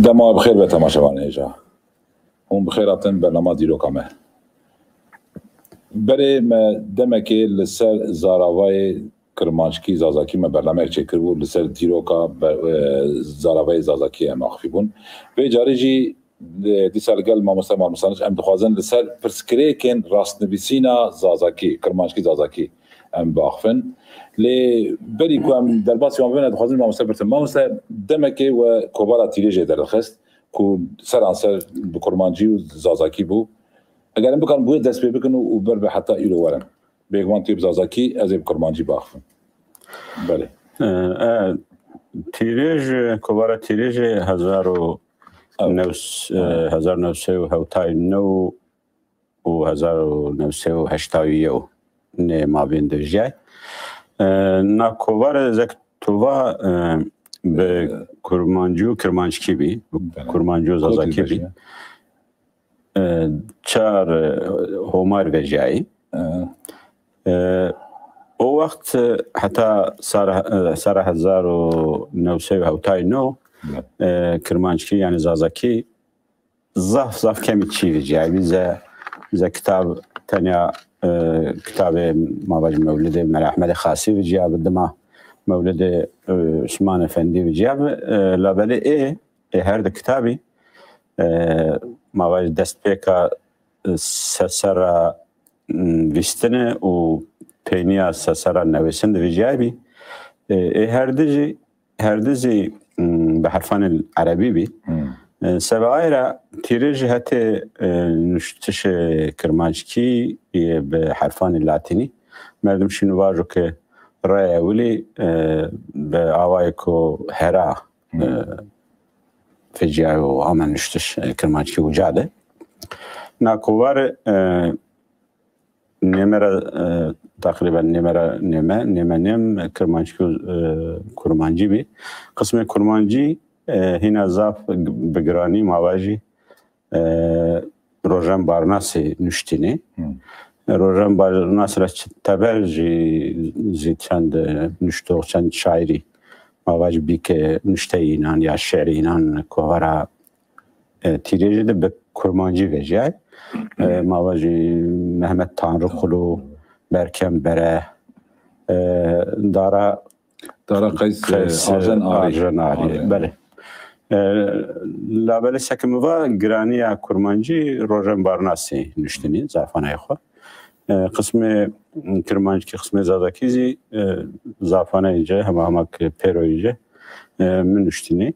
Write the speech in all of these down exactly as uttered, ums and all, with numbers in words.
Dema bi xêr be temaşevanên hêja. Hûn bi xêr hatin bernama dîroka me. Berê me demekê li ser zaravayê kirmanckî zazakî me bernameyek çêkiribû, li ser dîroka ber-, e, zaravayê zazakî em axifî bûn. Vê carê jî, e, dîsa li gel mamoste Mamistaniç em dixwazin li ser pirsgirêkên rastnivîsîna zazakî, kirmanckî zazakî em biaxifin. Lê berî ku em derbasî wan bibin, ez dixwazim mamoste birtim. Mamoste, demekê we kovara Tîrêjê derxist ku seranser bi kurmancî û zazakî bû. Eger em bikarin bi wê dest pê bikin û, û ber bi heta îro werin. Bêguman tu yê bi zazakî, ez ê bi kurmancî biaxifim. Belê. E, e, Tîrêj, kovara Tîrêjê hezar û new, e, hezar û new sed û hewtay û new û hezar û new sed û heştay û yew nê mabên de jiyay. E, na kovare zek tova, e, bi kurmancî û kirmanckî bî, bi kurmancî û zazakî bî. E, çar, e, homar vejiyayî. E, o wext, e, heta sara, e, sara hezar û new sed û hewtay û neh, e, kirmanckî, yani zazakî, zaf, zaf kemî çî veciyayî. Bize, bize kitab tenya, e, kitabê mavacî Mewlidê Mela Ehmedê Xasî veciya bi, dima Mewlidê, e, Usman Efendî veciya bi, e, labelê ê, ê her di kitabî, e, mavacî destpêka, e, sesera, m, vîstine û peyniya sesera newêsin di veciyayî bî. E, ê her di jî Her du zî, mm, bi herfanên erebî bî. Hmm. E, seba ay ra Tîrêj hetê, e, nuştişê kirmanckî yê bi herfanê latînî. Merdim şî nivajo ke raya ewilî, e, bi awayê ku hera, e, feciyayê û ame nuştiş, e, kirmanckî uca de. Na kovar, e, Nême re, e, teqrîben nême re nême, nême nêm, e, kirmanckî û, e, kurmancî bî. Qismê kurmancî, e, hîna zaf bi giranî ma vajî, e, Rojen Barnasê nuştînê. Hmm. Rojen Barnas re çi teber jî zî çend, e, nuştox, çend şairî ma vajî bîke nuşteyê înan ya şiirê înan kovara e, Tîrêjê de bi kurmancî vejiyay. E, ma vajî Mehmet Tanrıkulu, Berkem Bere, e, Dara Dara Qeys, e, Qeys, e, Arjen Arî. Arjen Arî, Arjen. Belê. E, labelê seke mi va giraniya kurmancî Rojen Barnasî nuştinî, zafanayê xwe. E, qismê kirmanckî, qismê zazakî zî, e, zafanayê ce, hema hema ki pêroyê ce, e, min nuştinî.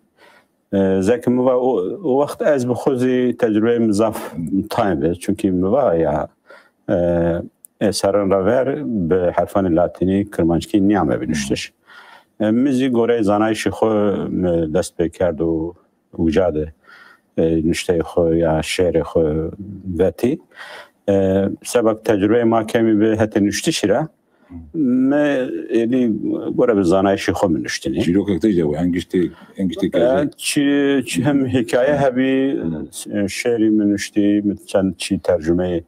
E, zeke mi va o, o wext ez bi xwe zî tecrubeyê min zaf tayê be. Çunkî mi va ya, e, ê serran re ver bi herfanê latînî kirmanckî niyame bi nuştiş. E, min zî goreyê zanayîşê xwe mi dest pê kerd û uca de, e, nuşteyê xwe ya şêrê xwe vetî. E, seba ku tecrubeyê ma kemî bi hetê nuştişî re, Me êdî gore bi zanayîşê xwe min nuştinê. Çîrokek te jî ew e, hengiştê, hengiştê E, kerjê. Çi, çi hem hikaye hebî, Hmm. e, şêrî min nuştî, min çend çî tercumeyê,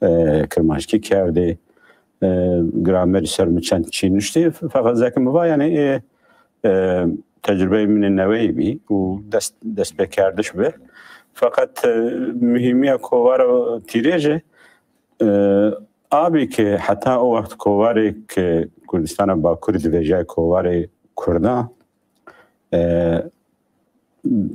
e, kirmanckî kerdê. E, gramerî ser min çend çî nuştî. Feqet zeke mi va, yani, ê, e, tecrubeyê min ê neweyî bî û dest, destpêkerdiş bi. Feqet, e, muhîmiya kovara Tîrêjê, e, abî ki heta o wext kovarê ki Kurdistana Bakurî divêjay kovarê Kurda, e,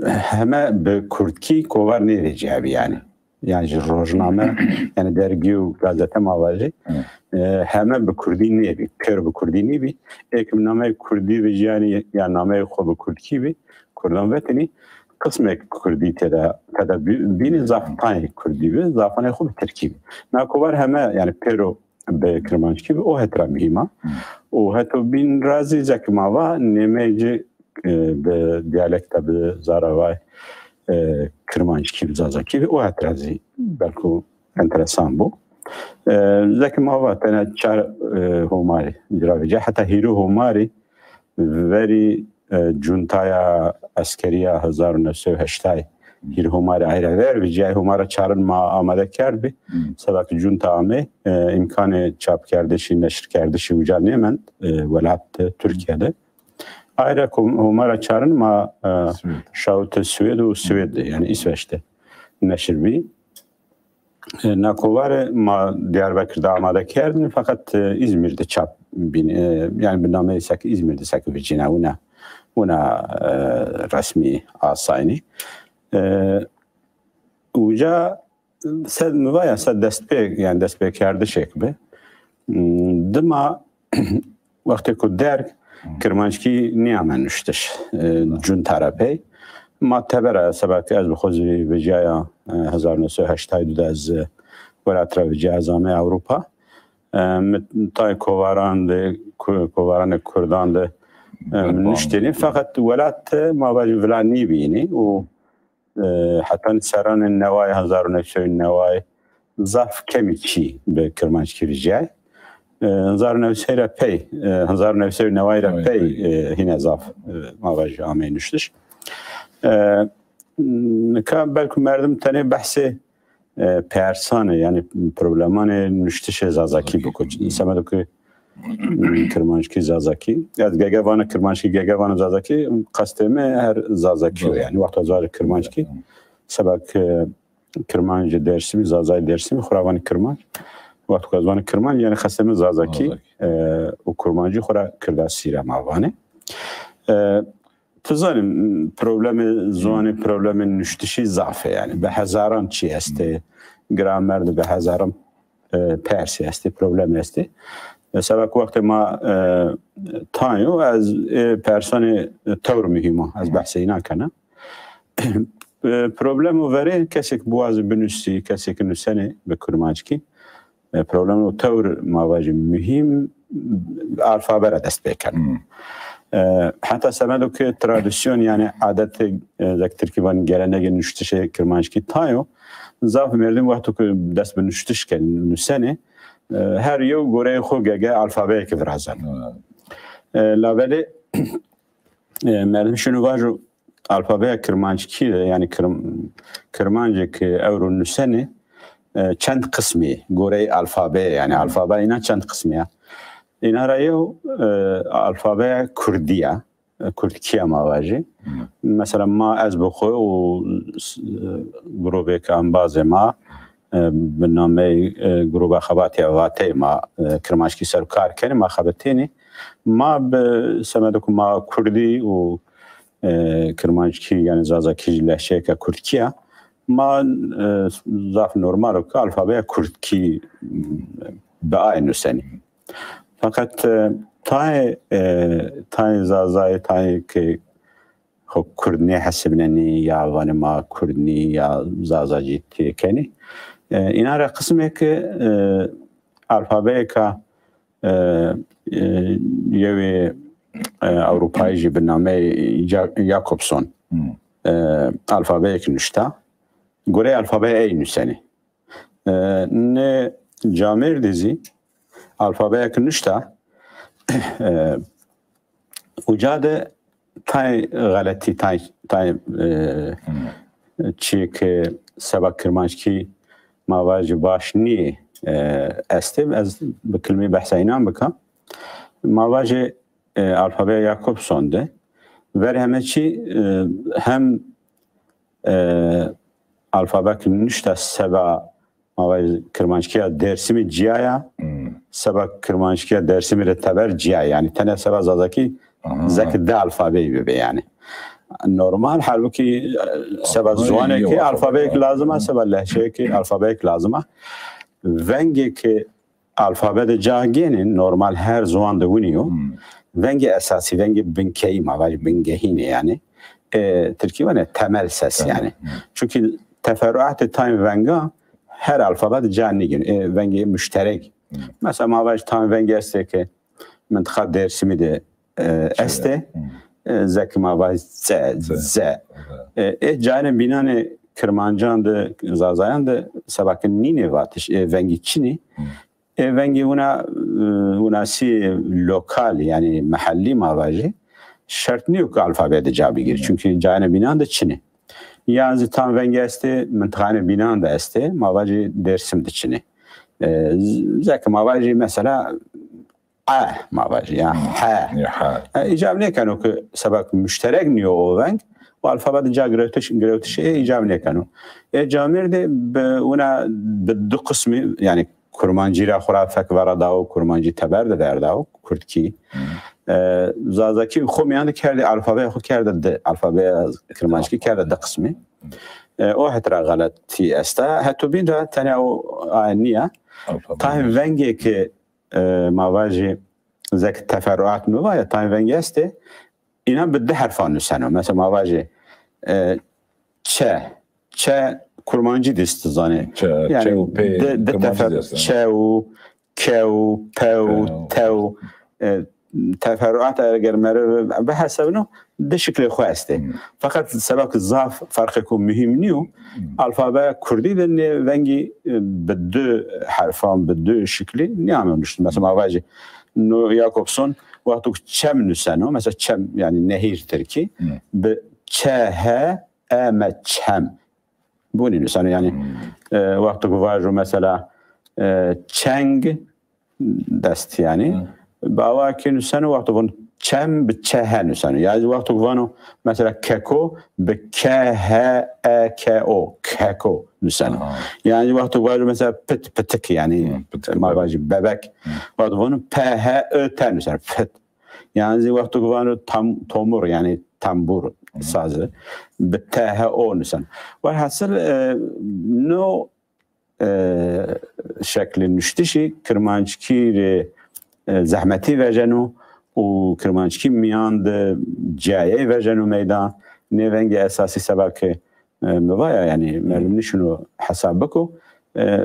heme bi kurdkî kovar nêvêciyabî yani. Yani ji rojname, yani dergî û gazete ma vajî, Hı. e, heme bi kurdî nêbî, pêro bi kurdî nêbî. Ê ki nameyê kurdî vêjiyane ya nameyê xwe bi kurdkî bî, kurdan vetinî, qismek kurdî tê de, tê de bî-, bînî, zaf tayê kurdî bi, zafanê xwe bi tirkî bi. Na kovar heme, yani pêro bi kirmanckî bi, o het ra muhîm a. Hmm. Û heto bîn ra zî zek ma va nêmeyê ci, e, bi diyalekta, bi zaravay, e, kirmanckî bi, zazakî bi, o het ra zî belku enteresan bû. E, zek ma va tene çar, e, homarî ci ra vêce, heta hîrê homarî verî, e, cuntaya eskeriya hezar û neh sed û heştay, hîrê homarî ay re ver bi, cihê homara çarin ma amade kerd bi. Hmm. Seba ki cunta ame, e, îmkanê çapkerdişî, neşirkerdişî uca nêmend, e, welat de, Tirkiye de. Ayrek Hûmara Çarin ma e, şawite Swêd û Swêd de, yani Îsveç de neşir bî. E, na kovare ma Diyarbekir de amade kerdin, fakat e, Îzmîr de çap bîn. E, yani bi nameyê sek Îzmîr de sek vicîne wina, wina e, resmî asaynî. E, Uca sed mi vaya sed destpê, yani destpêkerdişek bi. Hmm, Dima wextê ku derg kirmanckî niyame nuştiş, e, cun tarepey. Ma tebera seba ki ez bi xwe zî veciyaya, e, hezar neh sed heştay du de ez, e, welat re veciya ez ame Ewropa. E, mi tay kovaran de, ku-, kovaranê Kurdan de, e, min nuştênî. Fakat welat, e, ma vajî vila nîbînî û e, heta seranên newayê, hezar û neh sed û newayê zaf kemî çî bi kirmanckî vijiyay. E, hezar û neh sed re pey, e, hezar û neh sed û newayê re pey, e, hîne zaf, e, ma vajî ameyê nuştiş. E, nika belku merdim tenê behsê e, persanê, yani problemanê nuştişê Zazakî biko. Semedo ku kirmanckî Zazakî. Ez gege vana kirmanckî, gege vana Zazakî, qestê me her Zazakî yo. Yani wexta ez vajim kirmanckî, seba ki kirmancê Dêrsimî, Zazayê Dêrsimî, xwe ra vanî kirmanc. Wexta ku ez vana kirmanc, yani qestê me Zazakî, e, û kurmancî xwe ra kirda sîre ma vanê. E, Tu zanî, problemê ziwanê, problemê nuştişî zaf e, yani bi hezaran çî heste, gramer de bi hezaran, e, persê heste, problem heste. Mesela ku wextê ma, e, tayo, ez, e, persanê tewr muhîm a, ez behsê înan kena. E, problem û verê kesek biwazî binusî, kesek nusenê bi kurmanckî. E, problem û tewr ma vajî muhîm alfabe re dest pê ken. E, heta semedo ki tradisyon, yani adetê, e, zek tirkî vanî gelenegê nuştişê kirmanckî tayo, zaf merdim wexto ku dest bi nuştiş ken, nusenê, e, her yew goreyê xwe gege alfabeyekê virazen. E, labelê, e, merdim şunu vajo alfabeya kirmanckî de, yani kirm-, kirmancê ki ewro nusenê, e, çend qismî, goreyê alfabeyê, yani alfabeya înan çend qismî ya. Îna ra yew, e, alfabeya kurdî ya, e, kurdkî ya ma vajî. Mesela ma ez bi xwe û s-, e, grûbêk embazê ma, e, bi nameyê, e, grûba xebatê Vateyê ma, e, kirmanckî ser kar kenê, ma xebitênê. Ma bi semedo ku ma kurdî û e, kirmanckî, yani zazakî jî lehçeyeke kurdkî ya. Ma, e, zaf normal o ki alfabeya kurdkî, m, bi ayê nusenî. Fakat, e, tayê, e, tayê zazayê, tayê ki xwe kurd nêhesibnenî ya vanê ma kurdnî ya zazacî têkenî. E, îna re qismê ki, e, alfabeyeka, e, e, yewê, e, Ewropayî jî bi nameyê Ja-, Jakobson, e, alfabeyek nuşta. Goreyê alfabeya ey nusenî. E, nê camêrdî zî alfabeyek nuşta. E, Uca de tay xeletî, tay, tay, e, çiyê ki seba kirmanckî ma vajî baş nî, e, estê. Ez bi kilmî behsa înan bika. Ma vajê, e, alfabeya Jakobson de ver heme çî, e, hem, e, alfabek nuşta seba ma vajî kirmanckîya Dêrsimî ciya ya, seba kirmanckîya Dêrsimî re teber ciya ye. Yani tene seba zazakî zek di alfabeyî bibe yani. Normal, halbukî, e, seba ziwanekî alfabeyek lazim a, seba lehçeyekî alfabeyek lazim a. Vengê ki alfabe de ca gênê, normal her ziwan de winî yo. Vengê esasî, vengê binkeyî ma vajî bingehînê yani. E, tirkî vanê temel ses yani. Çünkü teferruatê tayên venga her alfabe de ca nigin. E, vengê muşterek. Mesela ma vajî tayên vengê estê ki mintiqa Dêrsimî de, e, estê. E, zek ma vajî ze, ze. E, e, cayên bînanê kirmancan de, zazayan de seba ki nînê vatiş, e, vengî çinî. E, vengê wina, e, winasî lokal, yani mehellî ma vajî, şert nîyo ku alfabe de ca bigir. Çünkü cayên bînan de çinê. Yan zî tam vengê estê, mintiqanê bînan de estê, ma vajî Dêrsim de çinê. E, z-, zek ma vajî mesela E, ma vajî, ya he. E, îcab nêkeno ku sebek muşterek niyo o veng, û alfabe de ca girewtiş, girewtişê ê îcab nêkeno. Ê camêrdê bi wina bi du qismî, yani kurmancî ra xwe ra fek vera dawo, kurmancî teber de verdawo, kurdkî. E, zazakî xwe miyan de kerdê, alfabeya xwe kerde di, alfabeya kirmanckî kerde di qismî. E, o het ra xeletî esta. Heto bîn ra tenya o a niye. Tahê vengê ki, e, ma vajî zek teferruat mi va ya, tahê vengê estê. Înan bi di herfan nuseno. Mesela ma vajî, e, çe. Çe kurmancî dîst zanê. Çe, yani çe û pê di, di kurmancî tefer-, dîst, yani. Çe û, ke û, pe û, ke û, te û. E, teferruat eger meriv bihesebino, di şiklê xwe estê. Hmm. Feqet sebek zaf ferqê ku muhîm niyo, hmm, alfabeya kurdî de nê vengî, e, bi du herfan, bi du şiklî niyame nuştin. Mesela ma vajî, no Jakobson wexto ku çem nuseno, mesela çem, yani nehîr tirkî, hmm, bi ç h e m, çem. Bunî nuseno, yani, hmm, e, wexto ku vajo mesela, e, çeng dest, yani, hmm, bi awakî nuseno, wexto vano çem bi ç h nuseno. Yani wexto ku vano mesela keko bi k h e k o, keko nuseno. Aha. Yani wexto ku vajo mesela pit, pitik, yani, hmm, pitik, ma vajî bebek. Hmm. Wexto vano p h ö t nuseno, pit. Yani zî wexto ku vano tam-, tomur, yani tambur, hı hı, sazı, bi t h o nusen. Welhasil, e, no, e, şeklê nuştişî kirmanckî rê, e, zehmetî vejeno û kirmanckî miyan de ciyayê vejeno meydan. Nê vengê esasî seba ke, e, mi vaya, yani merdim nişino hesab biko, e,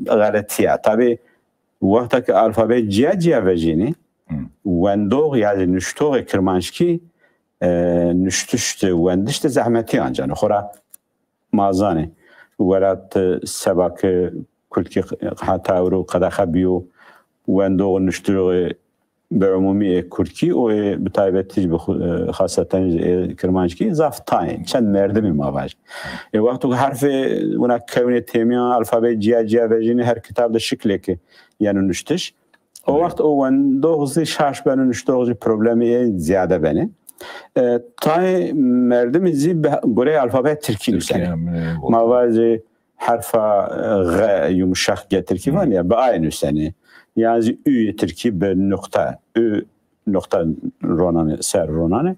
xeletiya. Tabi, wexta ke alfabeyê ciya ciya vejînî, hmm, wendox ya jî nuştoxê kirmanckî, e, nuştiş de, wendiş de zehmetî ancano. Xora ma zanê, welat, e, seba ke kurdkî heta ewro qedexe bîyo, wendox û nuştoxê bi umûmî ê kurdkî û ê bi taybetî jî bi xu-, e, xaseten jî ê kirmanckî zaf tayê, çend merdimî ma vaj. Ê wexto ku herfê wina kewnê têmiyan, alfabeyê ciya ciya vejînê, her kitab de şiklêkê yeno nuştiş. O wext o wendox zî şaş beno, nuştox jî problemê ê ziyade benê. E, tayê merdimî zî bi goreyê alfabeya tirkî nusene. Ma vajê herfa, e, G yumuşak G tirkî van ya, bi ayê nusenê. Yan zî Ü yê tirkî bi nuqta, Ü nuqta ronane, ser ronane.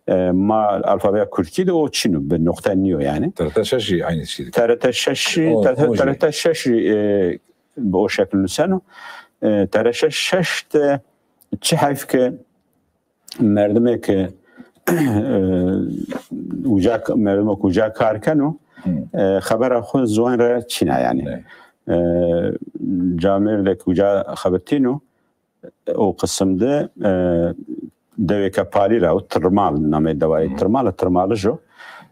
E, ma alfabeya kurdkî de o çin o, bi nuqta niyo yani. T R T şeş jî aynı şey. T R T şeş jî, O, T R T, o jî. T R T şeş jî, e, bi o şekil nuseno. E, T R T şeş de çi heyf ke merdimê ke, e, uca, merdimê ku uca kar keno, hmm, e, xebera xwe ziwan re çîna yani. Ne. E, camêrdek uca xebitîno, o qisim de, e, dewêke palî ra, o Tirmal namê dewayê, hmm, Tirmal, Tirmalijo.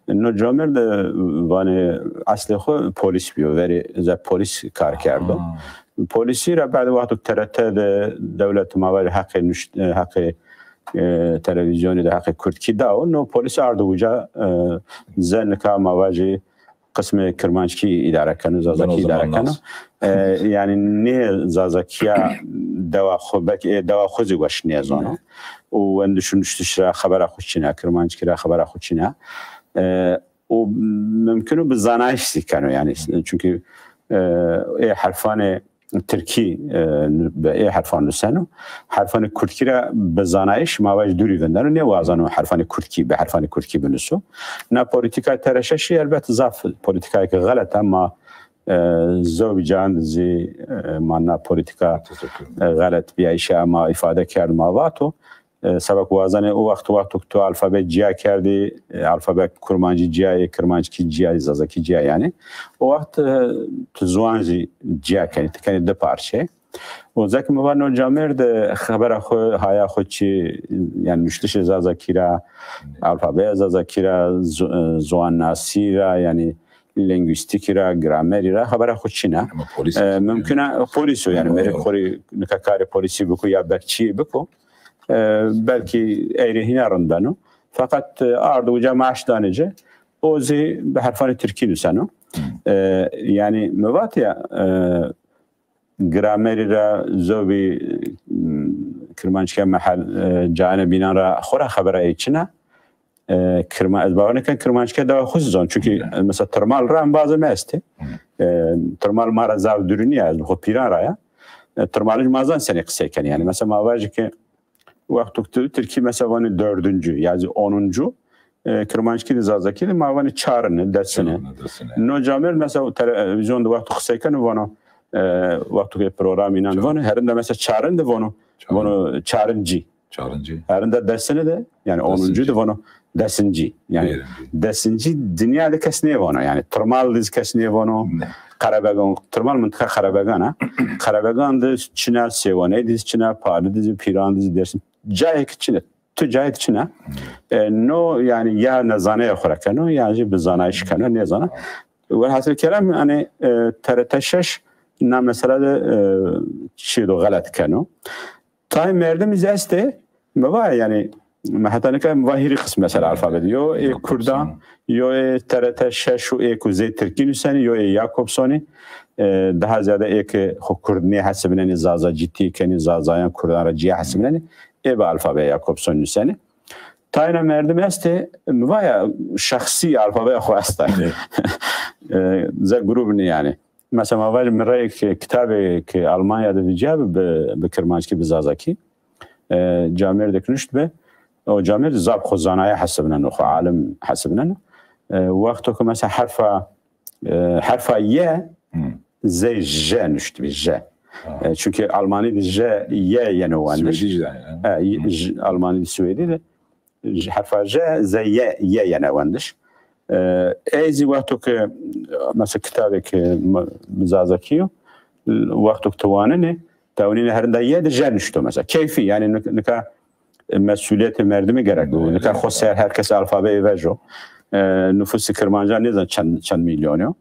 No camêrd de vanê eslê xwe polîs bîyo, verê ze polîs kar kerdo. Ha. Polîsî ra bad wexto T R T de dewlet ma vajê heqê nuşt-, e, heqê, e, televîzyonê de heqê kurdkî da û no polîs ardo uca, e, ze nika ma vajê qismê kirmanckî îdare keno, zazakî îdare keno. E, yani nê zazakiya dewa xwe, belkî ê dewa xwe zî weş nêzano. Û wendiş û nuştiş ra xebera xwe çîne, kirmanckî ra xebera xwe çîne. E, û mimkin û bi zanayîş zî keno, yani, çünkü, e, ê herfanê tirkî, e, bi ê herfan nuseno. Herfanê kurdkî re bi zanayîş ma vaj dûrî vindeno, nêwazano herfanê kurdkî bi herfanê kurdkî binuso. Na polîtîka T R T şeş elbet zaf polîtîkayeke xelet e, ma, e, zewbî cayan zî, e, ma na polîtîka, e, xelet bîyayîşe ma îfade kerd, ma vato. E, sebek wazanê o wext, wexto ku tu alfabe ciya kerdî, e, alfabe kurmancî ciya yê, kirmanckî ciya yê, zazakî ciya yani. O wext, e, tu ziwan jî ciya kenî, tu kenî di parçe. Û zek mi va no camêrd xebera xwe, haya xwe çi, yani nuştişê zazakî ra, alfabeya zazakî ra, zu-, e, ziwannasî ra, yani lingwîstîkî ra, gramerî ra xebera xwe çîne. Ama polîs E, mimkun e, polîs o, yani, merê xorî nika karê polîsî biko ya bekçî biko. E, belkî eyrê hîna rind beno. Feqet, e, ard uca maaş danê ci, o zî bi herfanê tirkî nuseno. E, yani, mi vatiya, e, gramerî ra, zobî, m, Kirmanckî mehel, e, cayene bînan ra xwe ra xebera ê çi ne? E, Kirma-, ez bawer nekin Kirmanckî dewa xwe zon. Çünkü, e, mesela Tirmal ra embazê me estê. E, Tirmal ma ra zaf dûrî niye, ez bi xwe pîran ra ya. E, Tirmalij ma zan senê qisey kenê. Yani mesela ma vajî ki wexto tu Tirkî mesela vanê dördüncü, yani onuncu, e, Kirmanckî de Zazakî de ma vanê çarin e, desin e. Çarin e, desin e. No camêrd mesela televîzyon de wexto qisey kenê vano, e, wexto ki programî nan vano, herinde mesela çarin de vano, vano çarincî. Çarincî. Herinde desin e de, yani onuncu de vano desinci. Yani desinci dinya de kes nêvano. Yani Tirmal de kes nêvano. Ne. Qerebegan, Tirmal mintiqa Qerebegan e. Qerebegan de çine, Sêwaney de çine, Parî de, Pîran de, Dêrsim. Cayek çine. Tu cayek çine. E, no yani ya nezaneye xwe re keno, ya jî bi zanayîş keno, nêzana. Welhasil kelam yani, e, T R T şeş na mesela de, e, çi do xelet keno. Tay merdim iz estê, me va yani, me heta nika me va hîrî qism mesela alfabe de. Yo ê Kurdan, yo ê T R T şeş û ê ku zê Tirkî nuseni, yo ê Jakobsonî. E, daha ziyade ê ki xwe Kurd nê hesibinenî, Zaza cîtî kenî, Zazayan Kurdan ra ciya hesibinenî. Ê bi alfabeya Jakobson nuseni. Tayna merdim estê, mi va ya şexsî alfabeya xwe esta. E, ze grûb nî yani. Mesela ma vajim min reyek kitabê ki Almanya de viciya bi, bi, bi Kirmanckî, bi Zazakî. E, camêrdek nuşt bi. O camêrd zaf xwe zanaye hesibnen, xwe alim hesibnen. E, wexto ki mesela herfa, e, herfa ye, zey je nuşt bi, je. E, çünkü Almanî de je ye yene wendiş. Swêdî jî yani. E, j-, Almanî de Swêdî de. Ji herfa je, ze ye, ye yene wendiş. E, ê zî wexto ki, mesela kitabê ki mi, mi Zazakî yo, wexto ki tu wanenê, tewnîne herinda ye de je nuşto mesela. Keyfî, yani nik-, nika, e, mesuliyetê merdimî gerek bu. Nika xwe ser her kes alfabe ê vejo. E, nüfusi Kirmancan nêzan çend, çend milyon yo.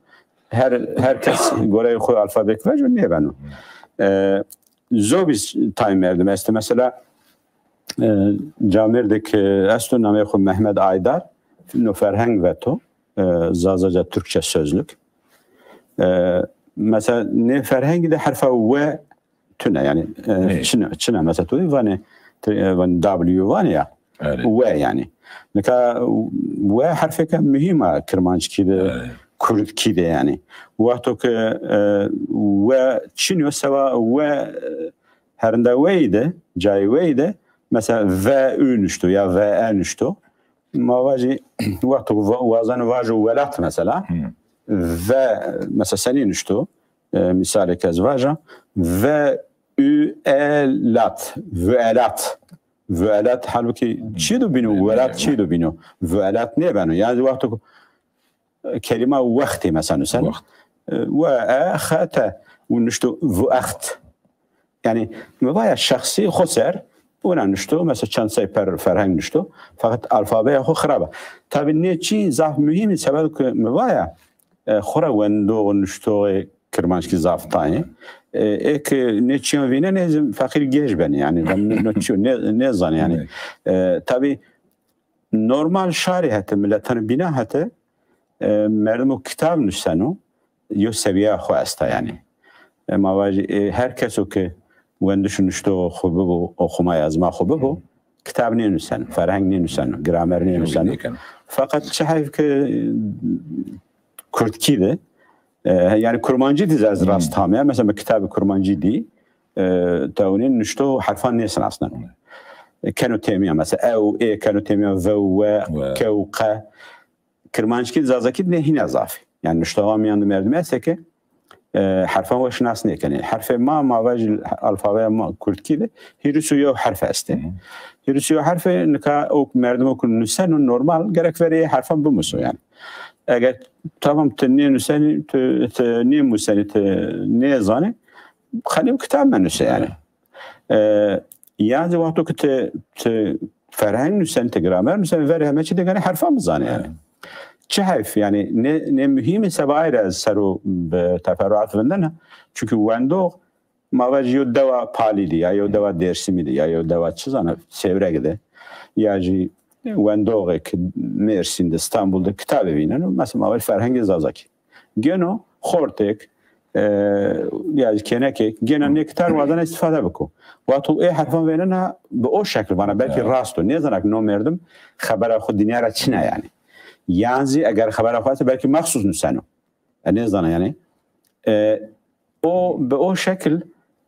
Her, her kes gore xwe alfabek vejo nêbeno. E, zobî tay merdim este. Mesela, e, camêrdek, e, esto namê xwe Mehmet Aydar, no ferheng veto, e, Zazaca Türkçe sözlük. E, mesela nê ferhengî de herfa we tune, yani, e, çine, çine mesela tu vanê, te-, e, vanê W vanê ya. We yani. Nika we herfeke muhîm a Kirmanckî de, Kurdkî de yani. Wexto ke, e, we çin yo sewa we, e, herinda weyî de, cayê weyî de, mesela V Ü nuşto ya V E nuşto. Ma vajî wexto va-, wazan vajo welat mesela. V mesela senî nuşto? E, misalek ez vaja. V Ü E lat, Vüelat. Vüelat halbuki çi do bîno, welat çi do bîno. Vüelat nêbeno. Yani wexto ku, e, kelîma wextê mesela nusen. Wext. E, we, e, xe, te. Û nuşto vuext. Yani mi vaya şexsî xo ser, wina nuşto, mesela çend sey per ferheng nuşto. Fakat alfabeya xo xirab e. Tabi nê çî zaf muhîm e, sebeb ku mi vaya, e, xora wendox û nuştoxê Kirmanckî zaf tayê. E, ê ki nê çiyan vînenê zî feqîr gêj benê, yani ben ne, ne çiyo ne, nêzanê yani. E, tabi normal şarê hete, miletan bîna hete, e, merdim û kitab nuseno, yo seviya xwe esta yani. E, ma vajî, e, her keso ki wendiş û nuştox xwe bibo, oxuma yazma xwe bibo, kitab nênusen, ferheng nênusen, gramer nênusen. Fakat çi heyf ki, e, Kurdkî de, e, yani Kurmancî de ez rast hamiya. Mesela min kitabê Kurmancî dî, e, tewnî nuşto herfan nêsinasnen. E, keno têmiya mesela ew, ê keno têmiya ve, we, ke û qe. Kirmanckî, Zazakî ne hîna zafî. Yani nuştoxan miyan di merdimê heste ki, e, herfan we şinas nêkenê. Herfê ma, ma vajî alfabeya ma Kurdkî de hîris û yew herf este. Hîris û yew herfê nika o merdim o ku nuseno normal gerek verê herfan bimuso yani. Eger tamam tu nê nusenî, tu, tu nê musenî, tu nê zanî, xelî kitab me nuse yani. E, yan zî wexto ku tu, tu ferheng nusen, tu gramer nusen, verê heme çî digane herfan bizane yani. Çi heyf yani, ne, ne muhîm e, seba ayrı ez sero bi teferruat vindene. Çünkü wendox, ma ve jî yo dewa Palî de, ya yo dewa Dêrsimî de, ya yo dewa çi zane, Sêwreg de, ya jî wendoxek Mêrsîn de, Stenbul de kitabê vîneno, mesela ma ve ferhengê Zazakî. Geno xortek, e, ya kênekê, gêna nê kitar wazana îstîfade biko. Wexto ê herfan vênena bi o şekil vana, belkî rast o. Nêzana ki no merdim xebera xwe dinya ra çi ne yani. Yan zî eger xebera xwe hese belkî mexsûs nuseno. E, nêzana yani. E, o bi o şekil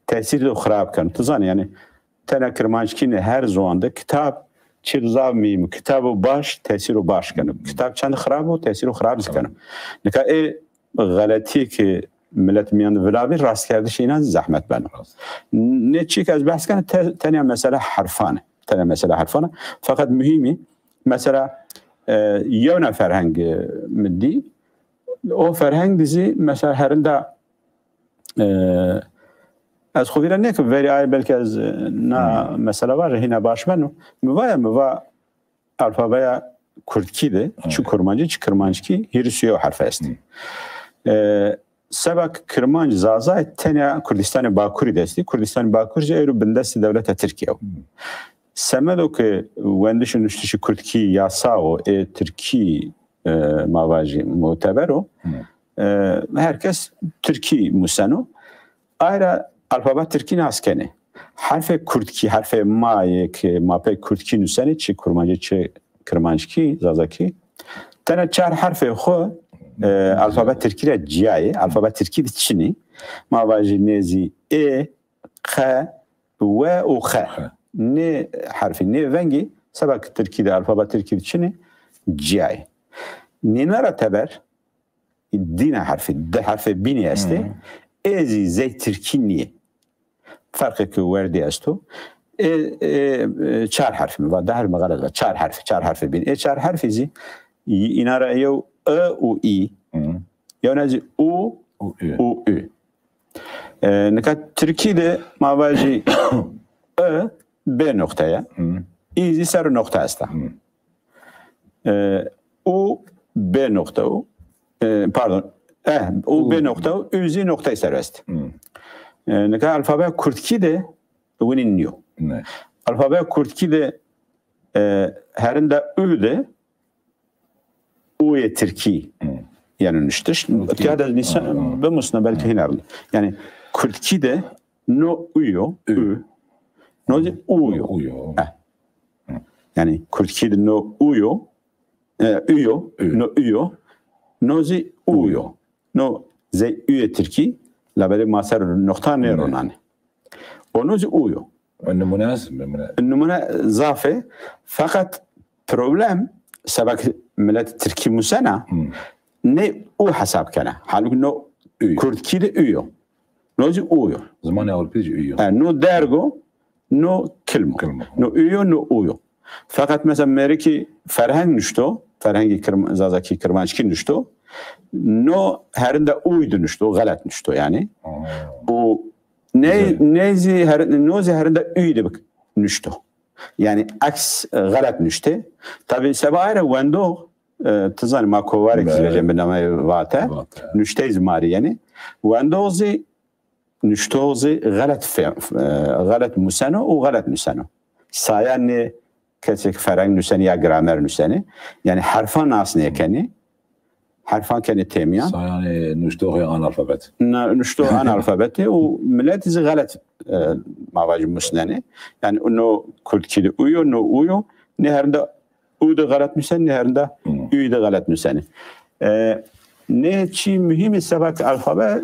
tesîr do xirab ken. Tu zanî yani, tena kirmanckî ne, her ziwan de kitab çi zaf muhîm, kitabo baş tesîro baş keno. Kitab çend xirab o, tesîro xirab zî keno. Nika ê xeletiyê ki milet miyan de vila bî, rastkerdiş înan zî zehmet beno. Rast. Nê çîk ez behs kena, te-, tenya mesela herfan e. Tenya mesela herfan e. Feqet muhîmî, mesela, e, yewna ferheng, e, mi dî, o ferheng dizî, mesela, herinda, e, ez xwe vîra nêkim, verî ay belkî ez, e, na mesela vaje hîna baş beno. Mi va ya, mi va alfabeya kurdkî de, çi kurmancî, çi kirmanckî, hîris û yew herf est. E, seba ki kirmanc, zazay tenya Kurdistanê Bakurî de estî. Kurdistanê Bakur jî êro bindestê dewleta Tirkiye o. Semedo ki wendiş û nuştişî kurdkî yasa o, ê tirkî, e, ma vajî muteber o. E, her kes tirkî museno. Ayra alfabe tirkî nas kenê. Herfê kurdkî, herfê ma yê ki ma pê kurdkî nusenê, çi kurmancî, çi kirmanckî, zazakî. Tena çar herfê xwe, e, alfabe tirkî re ciyayê, alfabe tirkî de çinî. Ma vajî nêzî ê, qe, we û xe. Xe. Nê herfî, nê vengî, seba ki tirkî de, alfabe tirkî de çinî, ciyayê. Nîna ra teber, dîna herfî, di herfê bînî estê. Ê zî zey tirkî nîyê. Ferqê ki werdî esto. Ê, ê, ê, çar herfî mi va, di herfî mi xelet va. Çar herfî, çar herfê bînî. Ê çar herfî zî, î-, îna ra yew i û î. Yewna zî u û ü. E, nika tirkî de ma vajî i bê noqte ye. Î zî ser noqte esta. E, u bê noqte û, e, pardon, e, u bê noqte û, ü zî noqteyê ser est. E, nika alfabeya kurdkî de winî nîyo. Ne. Alfabeya kurdkî de, e, herinda ü de u yê tirkî, yani nuştiş. Û tirkî. Tiya de nîsan bimusne belkî hîna rind. Yani kurdkî de no u yo, ü. No zî u yo. U yo. Eh. Yani kurdkî de no u yo, e, ü yo, no u yo. No zî u yo. No zey ü yê tirkî, labelê ma ser noqta nêronane. Ono zî u yo. Nimûne, nimûne. Nimûne zaf e. Feqet problem, seba ki milet tirkî musena, ne u hesab kene. Halbuki no kurdkî de u yo. No zî u yo. Zimanê Ewropî jî u yo. E, no dergo, no kilmo. Kilmo. No u yo, no u yo. Feqet mesela mêrikî ferheng nuşto, ferhengî kirm-, zazakî kirmanckî nuşto. No herinda uy de nuşto, xelet nuşto yani. Û ne, ne zî her-, no zî herinda uy de bik-, nuşto. Yani eks, e, xelet nuşte. Tabi seba ay re wendox, e, tu zanî ma kovarek zî vejên bi nameyê Vate. Vate. Nuşteyê zî ma rê yani. Wendox zî nuştox zî xelet fe-, e, xelet museno û xelet nuseno. Saya nê kesek ferheng nusenî ya gramer nusenî. Yani herfan nas nêkenî. Herfan kenê têmiyan. Sayanê nuştoxê analfabet. Na-, nuştox analfabetê û milet zî xelet, e, ma vajî musnenê. Yani no kurdkî de u yo, no u yo. Nê herinda u de xelet nusenî, nê herinda ü de xelet nusenî. E, nê çî muhîm e, seba ki alfabe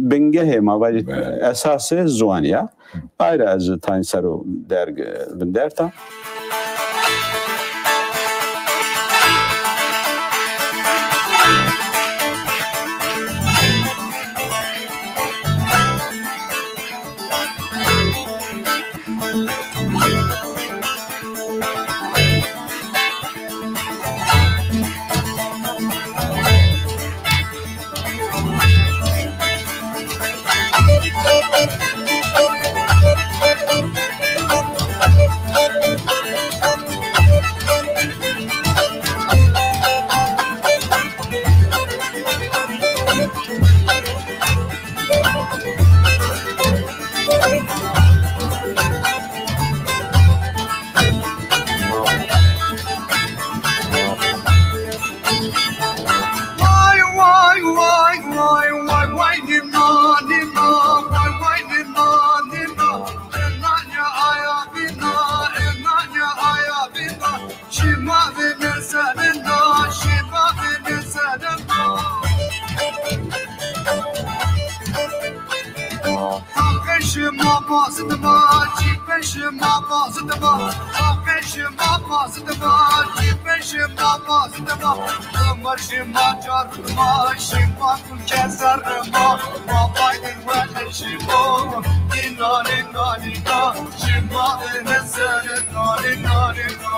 bingehê, ma vajî esasê ziwanî ya. Ay re ez tayîn ser o derg vinderta. Şima bazidima, çîpe şima bazidima, çîpe şima bazidima, çîpe şima bazidima, Ömer şima carima, şima kulke zerrima, ma baydin wele şima, nina, nina, nina, şima ene sere, nina, nina, nina.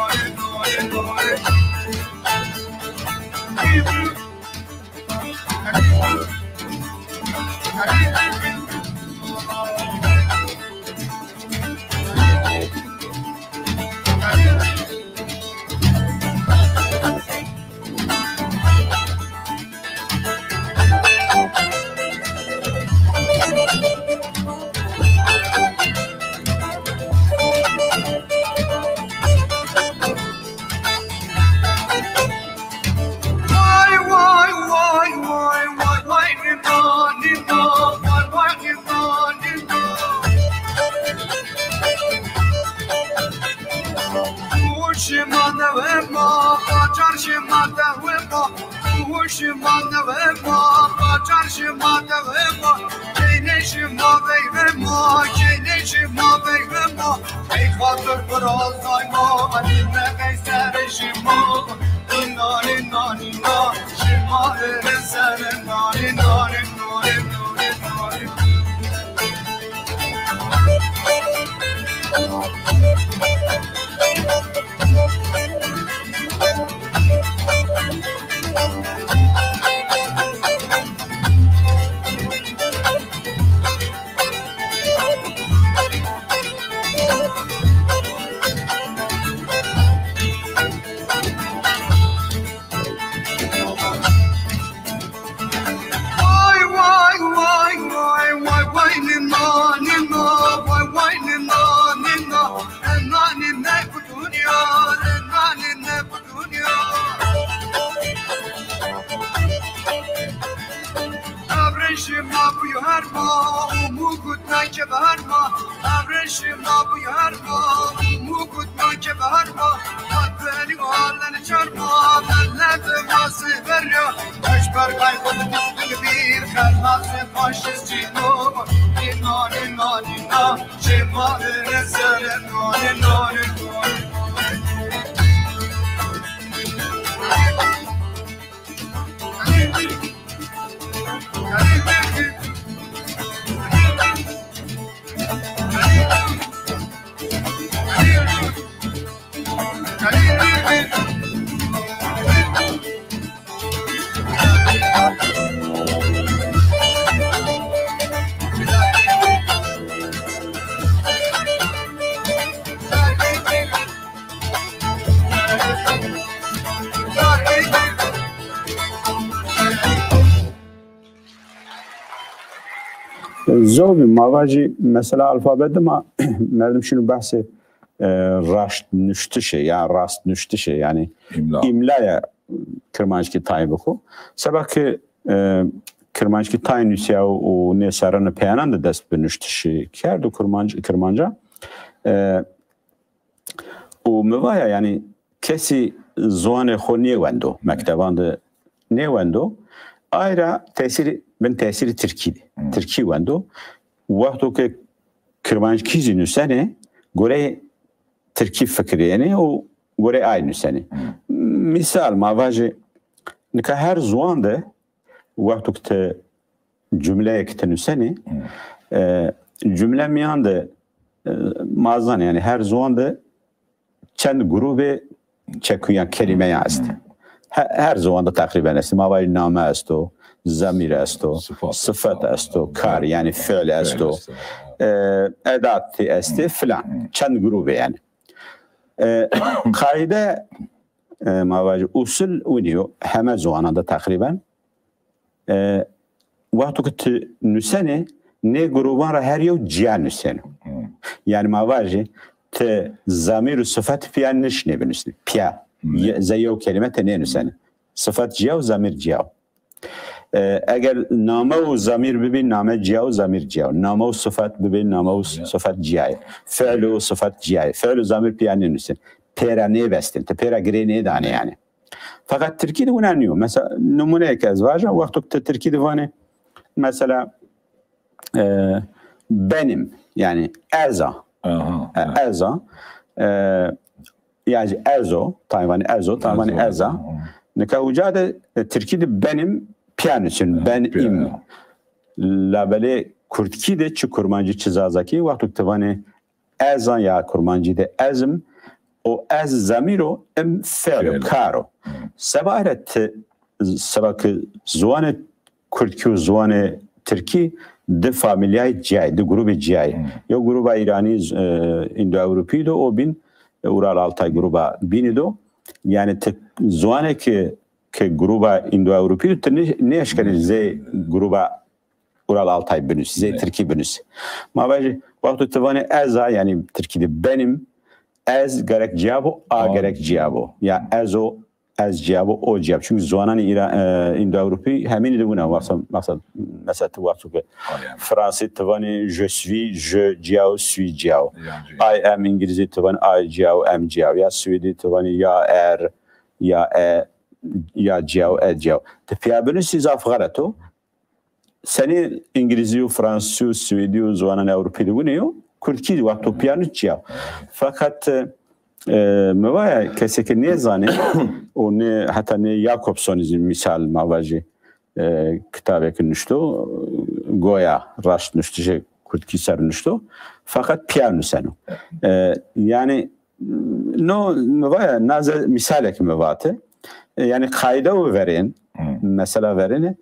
Vay, vay, vay, vay, vay, vay, nina, nina, vay, vay, nina, nina. Şima dewe ma, bacar şima dewe ma, şima dewe ma, bacar şima dewe ma, keyne şima veyve ma, keyne şima veyve ma. Ey xatir birazay ma, Elî me qeyser şima. Nîna, nîna, nîna, şima ere ser, nîna, nîna, nîna. Vay, vay, vay, vay, vay, vay, nina, nina, vay, vay, nina, nina, nina, nina, bu dünya, nina, nina, bu dünya. Abrişim ma bu yarma, umu kutna ke barma. Abrişim ma bu yarma, umu kutna ke barma. Beni halen çarma, benle de masi verya. Eşber kay kod bir, kernası faşist cino. Nina, nina, nina, şema ere sere, nina, nina, nina. Zobî, ma va jî mesela alfabe dima merdim şîn û behsê, e, raştnuştişê ya rastnuştişê, yani îmla, îmlaya kirmanckî tayê bixwe. Seba ki, e, kirmanckî tayê nûsiya û nê serrana peyanan de dest bi nuştişê kerd û kirmanc-, kirmanca, e, û mi vaya, yani, kesî ziwanê xwe nêwendo, mekteban de nêwendo, ayra tesîrî, bin tesîrî tirkî de. Hmm. Tirkî wendo. Wexto ke kirmanckî jî nûsenê, goreyê tirkî fikirênê û goreyê ay nûsenê. Hmm. Misal, ma vajê, nika her ziwan de wexto ke tu cumleyek tu nûsenî, e, cumle miyan de, e, mazan, yani her ziwan de çend grûbê çekuyan, kelîmeyan est. He-, her ziwan de teqrîben est. Ma vayî name esto, zemîr esto, sifet esto, kar, yani fiil esto, e, edatî estê filan. Çend grûbê yani. E, qaîde, e, ma vajî usul winî yo, heme ziwanan de teqrîben. E, wexto ke tu nûsenê, nê grûban ra her yew ciya nûseno. Hmm. Yani ma vajî, tu zamîr û sifet piya nişnê binusnê. Piya. Hmm. Ye-, ze yew kelîme te nênûsenê. Sifet ciya û zamîr ciya. E, eger name û zamîr bibî, name ciya û zamîr ciya. Name û sifet bibî, name û s-, sifet ciya ye. Fiil û sifet ciya ye. Fiil û zamîr piya nênûsên. Pêra nêbestin. Tu pêra girê nêdanê yani. Feqet tirkî de wina nîyo. Mesela, nimûneyek ez vaja, wexto tu tirkî de vanê, mesela, e, benim, yani ez a. Aha. E, ez a. E, yani ez o, Tayvanî ez o, Tayvanî ez a. Nika uca de e, Tirkî de benim piya nûsin, ben im. Labelê Kurdkî de çi Kurmancî çi Zazakî, wexto tu vanê ez a ya Kurmancî de ez im, o ez zamîr o, im fiil o, kar o. Seba here ti, seba ki ziwanê Kurdkî û ziwanê Tirkî di famîlyayê ciyayê, di grûbê ciyayê. Yew grûba Îranî, e, Îndo-Ewropî do, o bîn, e, Ural Altay grûba bînî do. Yani ti ziwanê ki, ki grûba Îndo-Ewropî do, ti nê-, nêşkenî zê grûba Ural Altay binus, zê Tirkî binus. Ma vajî, wexto ti vanê ez a, yani Tirkî de benim, ez gerek ciya bo, a gerek ciya bo. Ya ez o, ez ciya bo, o ciya bo. Çünkü ziwananê Îra-, e, Îndo-Ewropî hemînî de wina. Wasa, mesela, mesela tu wexto ki Fransî ti vanê je suis, je ciya o, suis ciya o. I am, Îngilîzî ti vanê I ciya o, am ciya o. Ya Swêdî ti vanê ya er, ya e, ya ciya o, e ciya o. Ti piya binusî zaf xelet o. Senî Îngilîzî û Fransî û Swêdî û ziwananê Ewropî de wine yo, Kurdkî wexto piya nûs ciya. Feqet, e, e, mi vaya kesê ki nêzanê û nê, heta nê Jakobsonî zî mîsal ma vajî, e, kitabek nuşto, goya raşt nuştişê Kurdkî ser nuşto, feqet piya nuseno. E, yani, no, mi vaya naze mîsalek mi vate. E, yani qayde û verên, mesela verêne,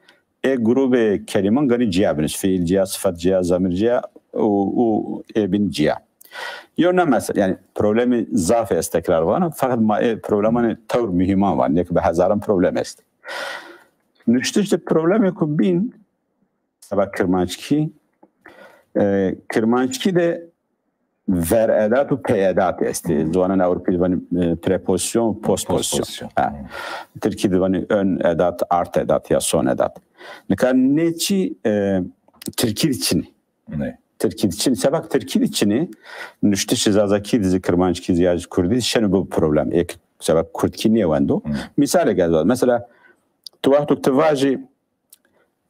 ê grûbê kelîman ganî ciya binus. Fiil ciya, sifet ciya, zamîr ciya û, û ê bin ciya. Yo ne mesela, yani problemî zaf est tekrar vana, feqet ma ê problemanê tewr muhîman van, yek bi hezaran problem est. Nuştiş de problemê ku bîn, seba Kirmanckî, e, Kirmanckî de veredat û pêedat estê. Ziwanan Ewropî divanî, e, prepozisyon, postpozisyon. Postpozisyon. Ha. Tirkî divanî ön edat, art edat ya son edat. Nika nê çî, e, Tirkî de çinî. Tirkî de çinî. Sebak Tirkî de çinî, nuştişi Zazakî de zî, Kirmanckî zî ya jî Kurdî de şeno bi problem. Êk sebak Kurdkî nêwendo. Misalek ez, mesela, tu wexto tu vajî,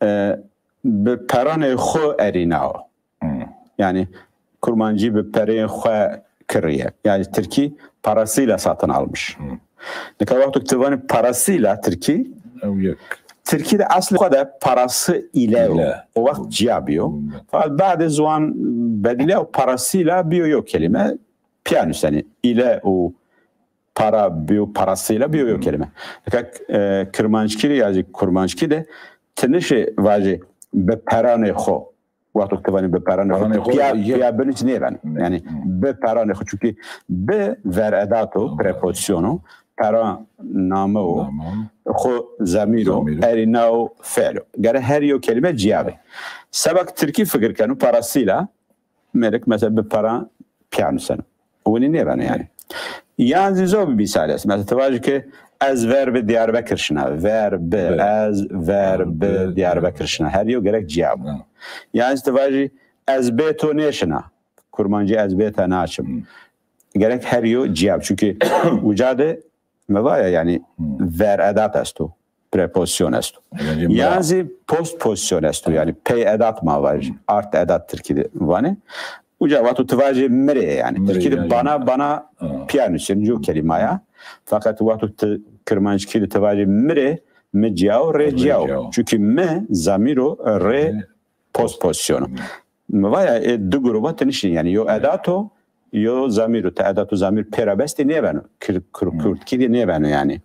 e, bi peranê xwe erînawo. Yani Kurmancî bi perê xwe kiriye. Yani Tirkî parasıyla satın almış. Nika wexto tu vanî parasıyla Tirkî, Tirkî de eslê xwe de parası ile o. O wext ciya biyo. Fakat badê ziwan bedile û parasıyla biyo yo kelîme. Piya nuseni. İle û para biyo, parasıyla biyo yo kelîme. Nika, e, Kirmanckî de ya jî Kurmanckî de ti nişê vajî bi peranê xwe. Wexto tu vanî bi peranê xwe, piya, piya binus nêben. Yani bi peranê xwe, çünkü bi veredat o, prepozisyon o, pera name o, xwe zamîr o, erîna o, fiil o. Gere her yo kelîme ciya be. Sebak Tirkî fikir keno parasıyla, mêrik mesela bi pera piya nuseno. Winî nêbeno yani. Yan zî zor bir misal est. Mesela tu vajî ki ez ver bi Diyarbekir şina. Ver bi, ez ver bi Diyarbekir şina. Her yo gerek ciya bo. Yan zî tu vajî ez bê to nêşina. Kurmancî ez bê te naçim. Gerek her yo ciya bo. Çünkü uca de me vaya yani ver edat esto. Prepozisyon esto. Yan zî postpozisyon esto. Yani pey edat ma vajî. Art edat Tirkî de vanê. Uca wexto tu vajê mirê yani. Tirkî de bana, bana piya nusên, yo kelîma ya. Fakat wexto tu Kirmanckî de tu vajê mirê, mi ciya o, rê ciya o. Çünkü mi zamîr o, rê postpozisyon o. Mi vaya ê du grûba ti nişîn yani yo edat o, yo zamîr o, ti edat û zamîr pêra bestî nêbeno. Kir-, kir-, Kurdkî de nêbeno yani.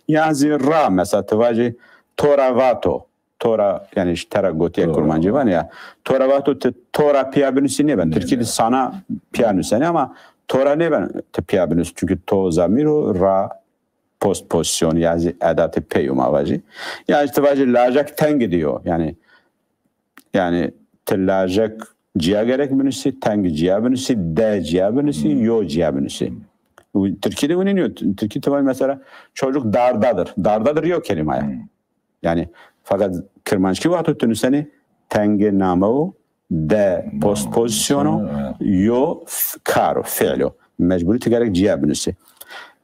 Yan zî ra, mesela tu vajê tora vato. Tora, yani ji tera gotiye Kurmancî van ya. Tora vato ti tora piya binusî nêben. Tirkî de sana piya nuseni ama tora nêben ti piya binus. Çünkü to zamîr o, ra postpozisyon, yani edatê pey û ma vajî. Yani işte vajî lajek teng diyo. Yani, yani ti lajek ciya gerek binusî, teng ciya binusî, de ciya binusî, yo ciya binusî. Tirkî de winî niyo. Tirkî tu vajî mesela çocuk dardadır. Dardadır yo kelîma ya. Yani fakat Kirmanckî wexto tu nusenî tengê name o, de postpozisyon o, yo kar o, fiil o. Mecburî tu gerek ciya binusî.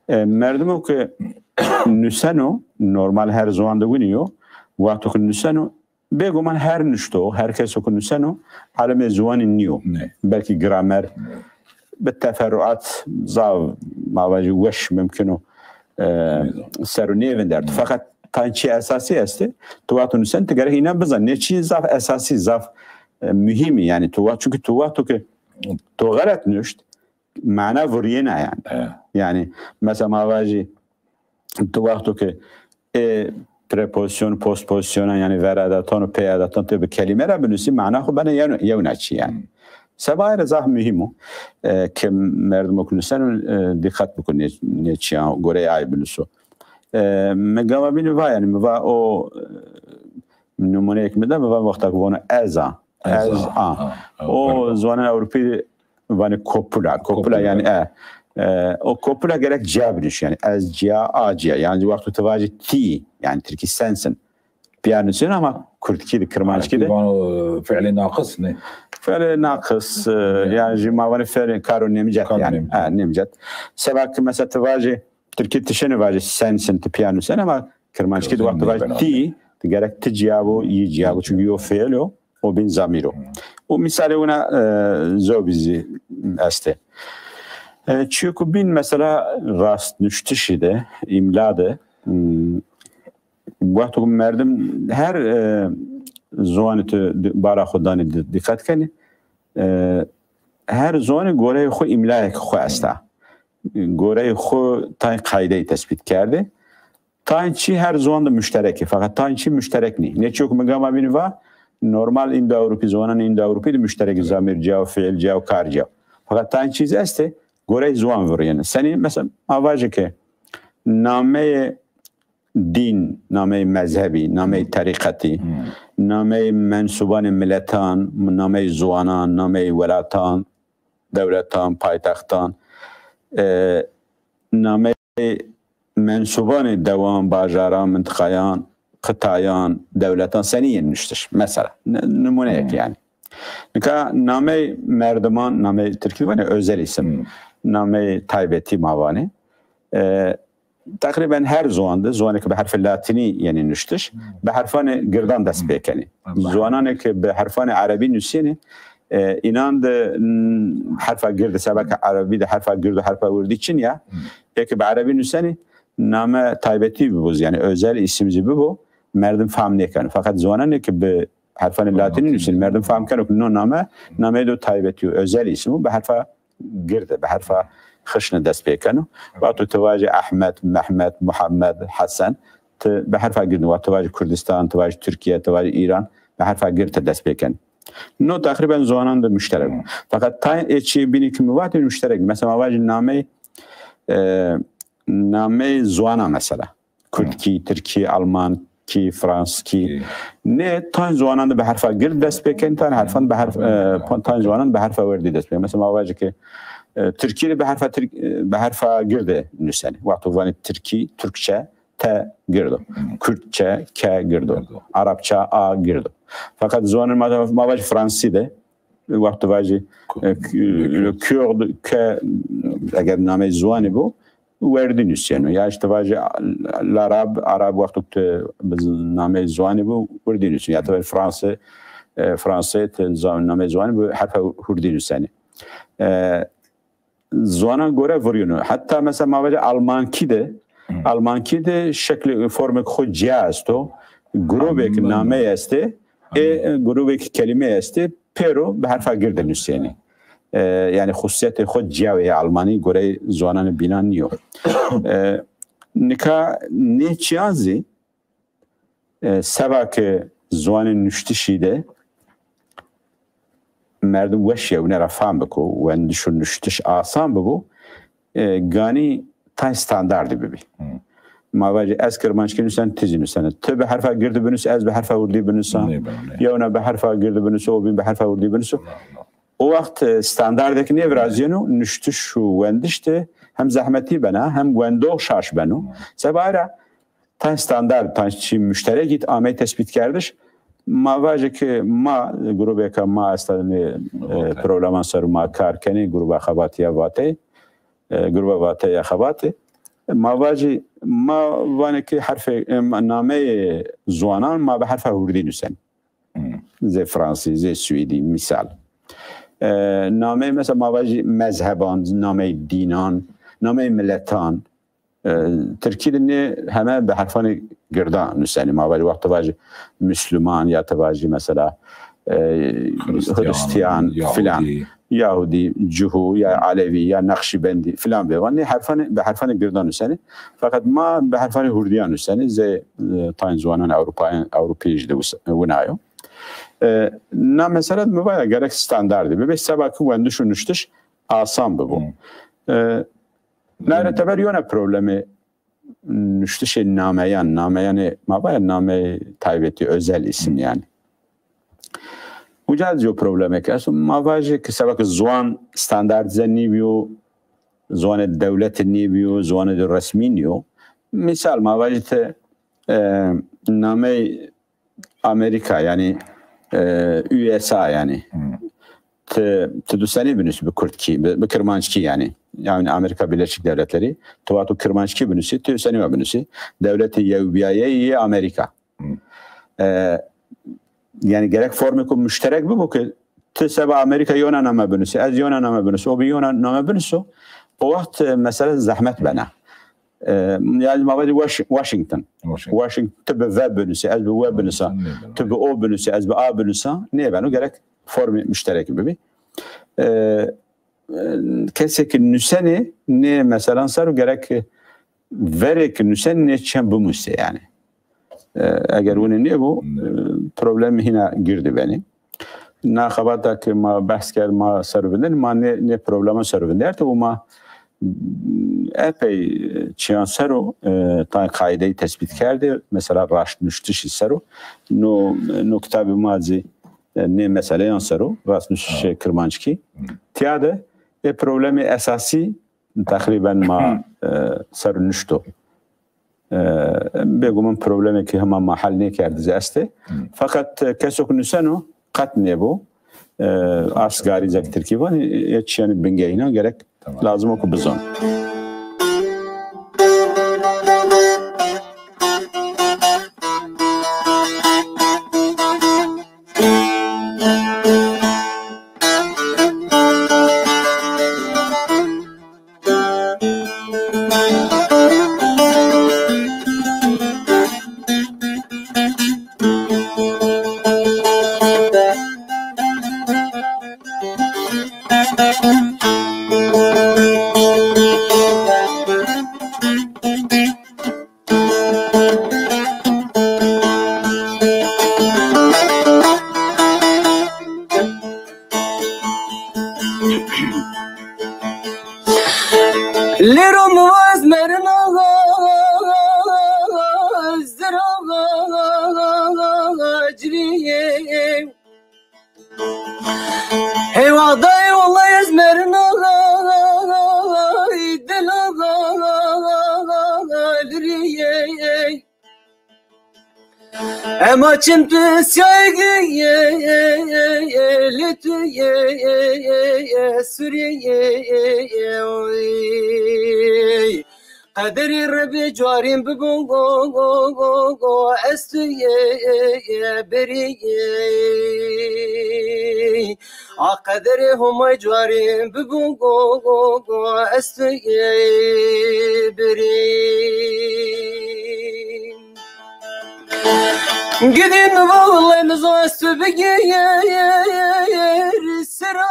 E, merdimo ki nuseno, normal her ziwan de winî yo, wexto ki nuseno, Bêguman her nişto, her keso ku nuseno, alemê ziwanî niyo. Ne. Belkî gramer bi teferruat zaf mavajî weş mimkin o, e, ser û nêvin derdi. Feqet tan çi esasî este, tu wexto nusen, tu gerek înan bizan. Ne çi zaf esasî, zaf, e, muhîmî, yani tu wa-, çünkü tu wexto ki tu xelet nuşt, mana vuriyena yani. Yani mesela mavajî tu wexto ki ê prepozisyon, postpozisyonan, yani veradatan û pêadatan tu bi kelîme re binusî, mana xwe bene yew, yewna çi yani. Seba re zaf muhîm o, e, ki merdim ku nusen, e, dîqet bikun nê, nê çiyan goreyê ay binuso. E, min gama bînî va yani, min va o, e, nimûneyek min de, min va wexta ku vano ez a. Ez a. O ziwanên Ewropî vanê kopula. Kopula yani e. E, o kopula gerek ciya binîş yani. Ez ciya, a ciya. Yani wexto tu vajî tî, yani tirkî sensin. Piya nusên ama kurdkî de, kirmanckî de. Vano fiilê naqis ne? Fiilê naqis, e, yani jî ma vanê fiilê karo nemcet yani. E, nemcet. Seba ki mesela tu vajî tirkî tiştê vajî sensin, tu piya nusên ama kirmanckî de wexto vajî tî, tu gerek ti ciya bo, yî ciya bo. Çünkü yo fiil o. O bin zamîr o. Û mîsalê wina, e, zobî zî este. E, çiyo ku bîn mesela rastnuştişî de, îmla de, hmm, wexto ku merdim her, e, ziwanê tu di-, bara xwe danî di-, dîqet kenî, e, her ziwanê goreyê xwe îmlayek xwe esta. Goreyê xwe tay qaydeyî tespît kerdê. Tayn çî her ziwan de muşterek e, feqet tayn çî muşterek nî. Ne çîyo ku min gama bînî va, normal Îndo-Ewropî, ziwanan Îndo-Ewropî de muşterek zamîr ciya û fiil ciya û kar ciya. Feqet tayn çî zî este, goreyê ziwan viriyene. Senî mesela ma vajê ke nameyê dîn, nameyê mezhebî, nameyê terîqetî, nameyê mensûbanê miletan, nameyê ziwanan, nameyê welatan, dewletan, paytextan, e, nameyê mensûbanê dewan, bajaran, mintiqayan, qitayan, dewletan senî yên nuştiş. Mesela, ni-, nimûneyek yani. Nika nameyê merdiman, nameyê tirkî vanê özel isim, nameyê taybetî ma vanê. E, teqrîben her ziwan de, ziwanê ki bi herfê latînî yenî nuştiş, bi herfanê girdan dest pê kenî. Ziwananê ki bi herfanê erebî nusînî, e, înan de, n-, herfa gird, seba ki erebî de herfa gird û herfa wirdî çin ya, ê ki bi erebî nusenî, name taybetî bibo, yani özel isim zî bibo, merdim fam nêkeno. Feqet ziwananê ki bi herfanê latînî nusînî, merdim fam keno ku no name, nameyê do taybetî û özel isim û bi herfa gird e, bi herfa xişne dest pê keno. Wexto tu vajî Ehmed, Mehmet, Muhammed, Hesen, tu bi herfa gird e. Wexto tu vajî Kurdistan, tu vajî Tirkiye, tu vajî Îran, bi herfa gird e dest pê kenî. No teqrîben ziwanan de muşterek. Feqet tay ê çiyê bînî ki min vatî muşterek. Mesela ma vajî nameyê, e, nameyê ziwana mesela. Kurdkî, tirkî, almankî, franskî. Nê, tan ziwanan de bi herfa gird dest pê kenî, tan herfan bi herf-, e, tan ziwanan bi herfa werdî dest pê kenî. Mesela ma vajê ke, e, tirkî de bi herfa tirk-, e, bi herfa gird e nusenî. Wexto vanê tirkî, Türkçe, te gird o. Kürtçe, ke gird o. Arapça, a gird o. Feqet ziwanên ma, ma vajî fransî de, wexto vajî, e, k-, le Kurd, ke, eger nameyê ziwanê bo, werdî nusîyeno. Ya işte vajî larab, arab wexto tu bi nameyê ziwanê bo, wirdî nusîyeno. Ya tu vajî franse, e, franse, tu zan-, nameyê ziwanê bo, herfa hurdî nusenî. E, ziwanan gore virîno. Heta mesela ma vajî almankî de, almankî de şeklê, formê xwe ciya esto. Grubek nameyê este, ê grubek kelîmeyê este, pêro bi herfa gird e nusênî. E, yani xusûsiyetê xwe ciya wê ye almanî, goreyê ziwananê bînan nîyo. E, nika nê çiyan zî, e, seba ke ziwanê nuştişî de merdim weş ye wine re fam biko, wendiş û nuştiş asan bibo, e, ganî tay standardî bibî. Ma vajî ez kirmanckî nusen, tu zî nusene. Tu bi herfa gird binus, ez bi herfa wirdî binusa. Yewna bi herfa gird binuso, o bîn bi herfa wirdî binuso. O wext, e, standardek nêviraziyeno, nuştiş û wendiş de hem zehmetî bena, hem wendox şaş beno. Seba ra tan standard, tan çî muşterekî amey tespîtkerdiş. Ma vajê ke ma, grubeka ma esta, e, probleman ser ma kar kenê, gruba xebatiya Vateyê, e, gruba Vateyê ya xebatê. Ma vajî, ma vanê ke herfê, e, ma, nameyê ziwanan ma bi herfa hurdî nusen. zê fransî, zê swêdî, mîsal. E, nameyê mesela ma vajî mezheban, nameyê dînan, nameyê miletan. E, tirkî de nê heme bi herfanê girda nûsenî. Ma vajî wext tu vajî Müslüman ya tu vajî mesela, e, Hristiyan, Hristiyan, Yahudî. Filan. Yahudî, Cihû ya Elewî ya Nexşîbendî filan bê. Wan nê herfanê, bi herfanê girda nûsenî. Feqet ma bi herfanê hurdiyan nûsenî. Zê, e, tayên ziwanan Ewropayan, Ewropî jî de wis-, wina yo. E, na mesela mi vaya gerek standardî bibe. Seba ki wendiş û nuştiş asan bibo. Hmm. E, nare teber yone problemi nuştişê nameyan, nameyanê ma vaya nameyê taybetî, özel isim yani. Uca ez yo problemek esto, ma vajê ki seba ki ziwan standartize nîbiyo, ziwanê dewletê nîbiyo, ziwanê de resmî nîyo. Misal ma vajê te, e, namey Amerika, yani, e, U S A yani. Hmm. Ti, ti dûsenî binusî bi kurdkî, bi, bi kirmanckî yani. Yani Amerika Birleşik Devletleri. Tu watu kirmanckî binusî, tu dûsenî wa binusî. Dewletê yewbiyayê yê Amerika. Hmm. E, yani gerek formê ku muşterek bibo ki ti seba Amerika yona name binusî, ez yona name binusî, o bi yona name binuso. O wext, e, mesele zehmet bena. E, yani ma vajî Wash-, Washington. Washington. Washington, tu bi V binusî, ez bi W binusa. Washington nêbin, tu bi O binusî, ez bi A binusa. Nêbeno, gerek formê muşterek bibî. E, e, kesê ki nûsenê nê meselan ser û gerek verê ki nûsen nê çend bimusê yani. E, eger winê nêbû, e, problem hîna gir dibenî. Na xebata ki ma behs kerd, ma servindin, ma nê, nê problema servindert û ma epey çiyan ser o, e, tayê qaîdeyî tespît kerdê, mesela raştnuştişî ser o. No, no kitabê ma zî, e, nê meseleyan ser o, rastnuştişê kirmanckî. Tiya de ê problemê esasî teqrîben ma, e, ser nuşto. E, bêguman problemekî hema ma hel nêkerdî zî estê. Feqet, e, kesok nuseno qet nêbo. E, asgarî zek tirkî van, e, çiyani bingehînan gerek lazim o ku bizan. Lêro mi vaz merin axa, zir axa, ciriyê. Hey wexdayê wellay ez merin axa, dil axa, liriyê. Ema çim tu siyayê ye, li tu ye, suriyê. Qederê Rebê carên bibû, ez tu ye, berê ye. A qederê Homay carên bibû, ez tu ye, berê. Gidî mi va wellay mi zan ez tu bigir sira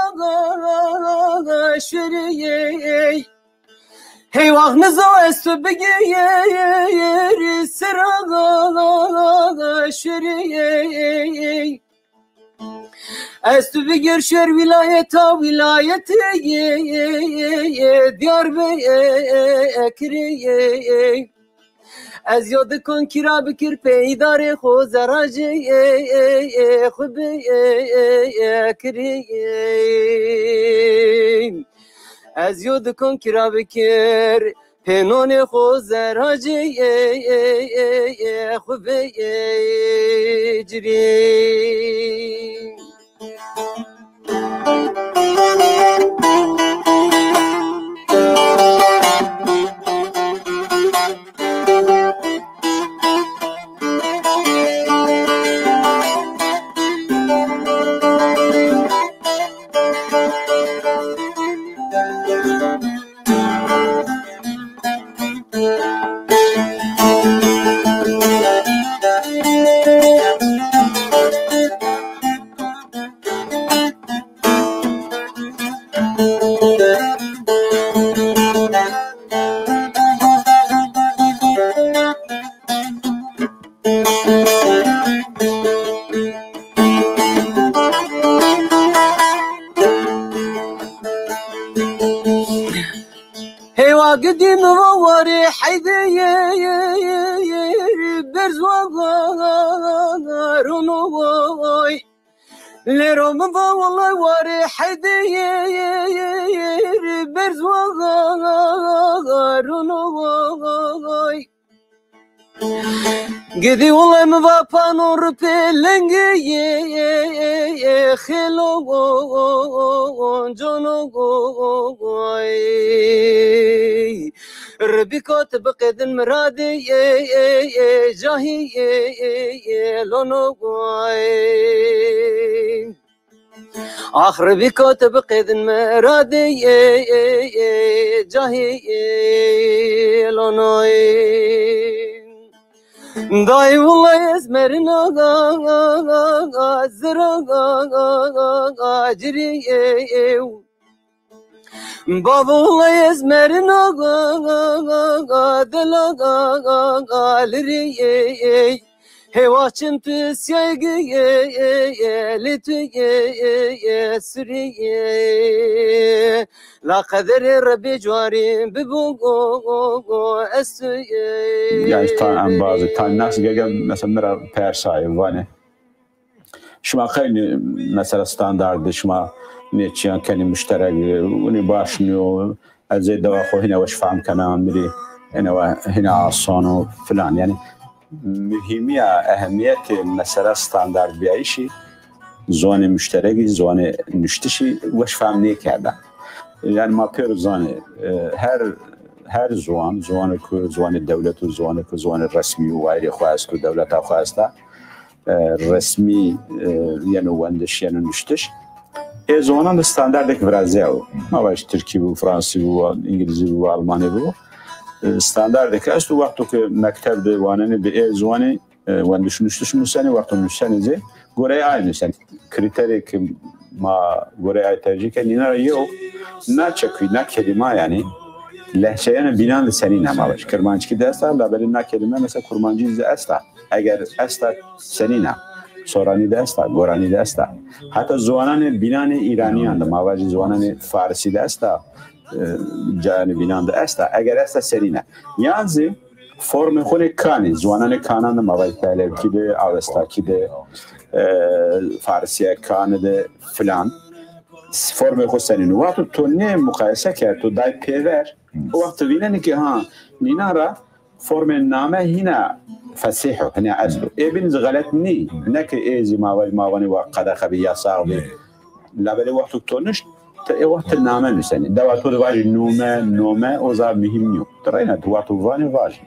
şiriyê. Hey wax mi zan ez tu bigir sira şiriyê. Ez tu bigir şer wîlayeta wîlayetê Diyarbekirê. Ez yo dikan kira bikir peydarê xo zeracê xwe bikirê. Ez yo dikan kira bikir pênonê xo zeracê xwe vecirê. Berz wa rono woy. Lêro min va wele warê heydê berz wa rono woy. Gidî wele min va pano ripê lengê xêlo cono woy. Rebîka tu biqedin miradê cahî lono goy. Ax rebîka tu biqedin miradê cahî lonoy. Dayê wele ez merina zira cirî. Bavê wele ez merina dela lirî. Hêwa çim tu siyegî lê tu sirî. La qederê Rebê cuarî bibo ez tu. Yani ta embazı, ta nas gege mesela mira persayı vane. Şima qey mesela standard şima nêçiyan kenî müşterek, winî baş niyo, ez ê dewa xwe hine weş fehm kena, mirî hine we hine asan û filan. Yani muhîmiya, ehemiyetê mesela standard biyayişî, ziwanê müşterekî, ziwanê nuştişî weş fehm nêkerda. Yani ma pêro zanê, e, her, her ziwan, ziwanê ku ziwanê dewlet û ziwanê ku ziwanê resmî û wayirê xwe est û dewleta xwe esta, e, resmî, e, yeno wendiş, yeno nuştiş. Ê ziwanan de standardek viraziya û. Ma baş tirkî bû, fransî bû, îngilîzî bû, almanî bû. E, standardek esto wexto ku mekteb de wanenê bi ê ziwanê, e, wendiş nuştiş nusenê, wexto nusenê zê goreyê ay nusenê. Kriterê ki ma goreyê ay tercîh ke nîna ra yew, na çekuy, na kelîma yani lehçeyene bînan de senîn e ma baş. Kirmanckî de esta, labelê na kelîme mesela kurmancî de esta. Eger esta senîn e, soranî de esta, goranî de esta. Heta ziwananê bînanê îranîyan de, ma vajî ziwananê farisî de esta, e, cayanê bînan de esta. Eger esta senîn e. Yan zî formê xwe nê kanî, ziwananê kanan de, ma vajî pehlevkî de, avestakî de, e, farisiye kanî de filan. Formê xwe senîn. Wexto to nê muqayese kerd, to day pêver, o wext vînenî ki ha, nîna ra formê name hîna fesîh o, hîna esl o. Ê bîn zî xelet nî. Ne ki ê zî ma vajî ma vanê wa qedexe bî, yasax bî. Labelê wexto to nişt, te ê wext name nusenî. Dewa to divajî nûme, nome, o zaf muhîm nîyo. Tu reyna tu wexto vanê vajî.